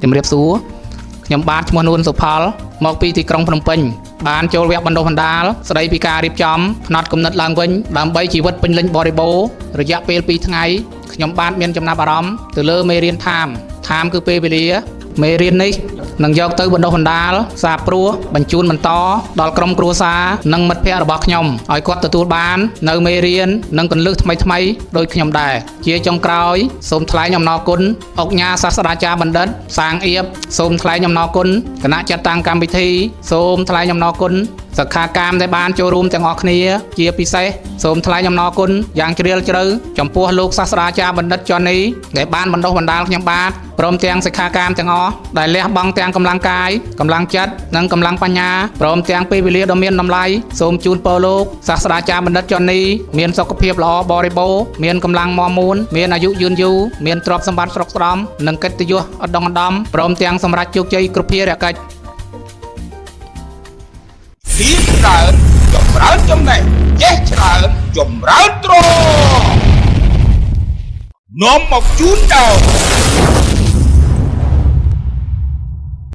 ជំរាបសួរខ្ញុំបាទឈ្មោះនួនសុផលមកពីទីក្រុងភ្នំពេញបានចូលវគ្គបណ្ដុះបណ្ដាលស្ដីពីការរៀបចំផ្នត់គំនិតឡើងវិញដើម្បីជីវិតពេញលេញបរិបូរណ៍រយៈពេល2ថ្ងៃខ្ញុំបាទមានចំណាប់អារម្មណ៍ទៅលើមេរៀន time time គឺពេលវេលាមេរៀននេះនឹងយកទៅបណ្ដុះបណ្ដាលសាបព្រោះបញ្ជូនបន្តដល់ក្រុមគ្រួសារនិងមិត្តភ័ក្តិរបស់ខ្ញុំឲ្យគាត់ទទួលបាននៅមេរៀននិងគន្លឹះថ្មីៗដូចខ្ញុំដែរជាចុងក្រោយសូមថ្លែងអំណរគុណអុកញ៉ាសាស្ត្រាចារ្យបណ្ឌិតសាងអៀបសូមថ្លែងអំណរគុណគណៈចាត់តាំងកម្មវិធីសូមថ្លែងអំណរគុណសិក្ខាកាមដែលបានចូលរួមទាំងអស់គ្នាជាពិសេសសូមថ្លែងអំណរគុណយ៉ាងជ្រាលជ្រៅចំពោះលោកសាស្ត្រាចារ្យបណ្ឌិតចននីដែលបានបណ្ដុះបណ្ដាលខ្ញុំបាទព្រមទាំងសិក្ខាកាមទាំងអស់ដែលលះបង់ទាំងកម្លាំងកាយកម្លាំងចិត្តនិងកម្លាំងបញ្ញាព្រមទាំងពេលវេលាដ៏មានតម្លៃសូមជូនពរលោកសាស្ត្រាចារ្យបណ្ឌិតចននីមានសុខភាពល្អបរិបូរណ៍មានកម្លាំងមាំមួនមានអាយុយឺនយូរមានទ្រព្យសម្បត្តិស្រុកស្ដំនិងកិត្តិយសឧត្តមឧត្តមព្រមទាំងសម្រេចជោគជ័យគ្រប់ភារកិច្ច រៀនច្រើនចម្រើនចំណេះចេះច្រើនចម្រើនទ្រព្យនាំមកជូនដល់